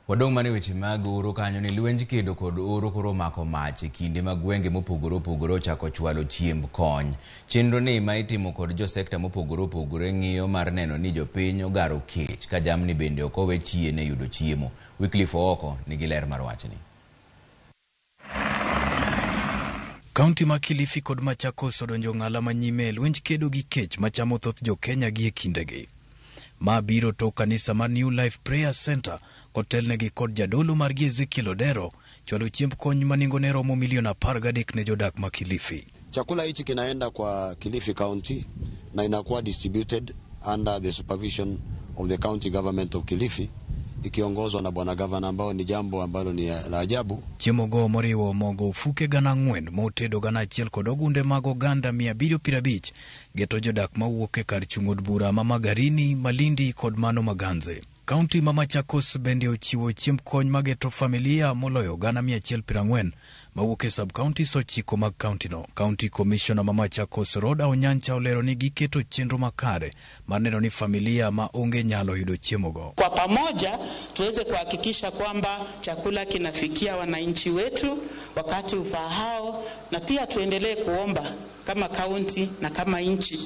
Wadong' mana e weche mag oro kanyo ni lwenj kedo kod oro koro omako mach e kinde ma gwenge mopogore opogore ochako chwalo chiemb kony. Chenro ni ma itimo kod jo sekta mopogore opogore ng'iyo mar neno ni jopiny ogaro kech ka jamni bende ok owe chien e yudo chiemo. Wycliffe Ooko nigi ler mar wachni. Kaunti ma Kilifi kod Machakos odonjo ng'ala manyime e lwenj kedo gi kech machamo thoth jo-Kenya gi e kindegi. Ma biro tok kanisa mar New Life Prayer Center kotelnegi kod jadolo margi Ezekiel Odero chwalo chiemb kony ma nengone romo milion 13 ne jodak ma Kilifi. Chakula hichi kinaenda kwa Kilifi County na inakuwa distributed under the supervision of the county government of Kilifi ikiongozwa na bwana gavana, ambao ni jambo ambalo ni la ajabu. Chiemo go moriwo mogo ofuke 4,000, mo tedo 1,000 kod ogunde mag oganda 750 geto jodak mawuok e kar chung' od bura ma Magarini, Malindi kod mano Maganze. Kaunti ma Machakos bende ochiwo chiemb kony mageto familia moloyo 140,000 mawuok e sub-counties 9 mag kauntino. County Commissioner ma Machakos Roda Onyancha olero ni giketo chenro makare mar neno ni familia ma onge nyalo yudo chiemogo. Kwa pamoja tuweze kuhakikisha kwamba chakula kinafikia wananchi wetu wakati ufaahao, na pia tuendelee kuomba kama kaunti na kama nchi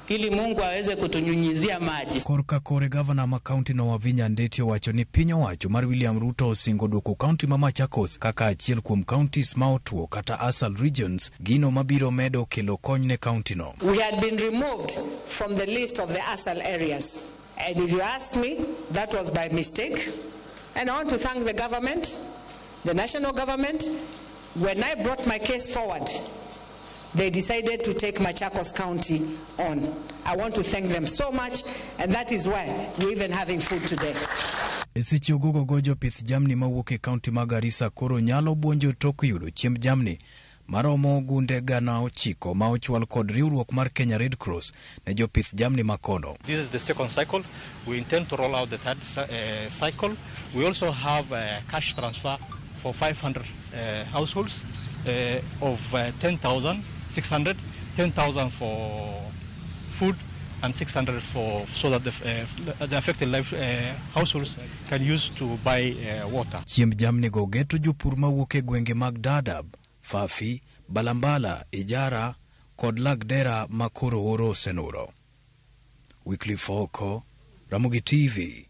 ili Mungu aweze kutunyunyizia maji. Korka kore gavana ma kaunti no Wavinya Ndeti owacho ni piny owacho mar William Ruto osingo duoko kaunti ma Machakos kaka achiel kuom counties ma otuo kata ASAL regions, gino mabiro medo kelo kony ne kaunti no. We had been removed from the list of the ASAL areas, and if you ask me, that was by mistake. And I want to thank the government, the national government. When I brought my case forward, they decided to take Machakos County on. I want to thank them so much, and that is why we're even having food today. E seche ogogogo jopith jamni mawuok e kaunti ma Garissa koro nyalo buonjo tok yudo chiemb jamni maromo gunde 9,000 ma ochwal kod riwruok mar Kenya Red Cross ne jopith jamni makono. This is the second cycle. We intend to roll out the third cycle. We also have a cash transfer for 500 households of 10,600, 10,000 for food and 600 for so that the affected life households can use to buy water. Chiemb jamni go geto jopur mawuok e gwenge mag Dadaab, Fafi, Balambala, Ijara kod Lagdera ma koro oro osenuro. Wycliffe Ooko, Ramogi TV.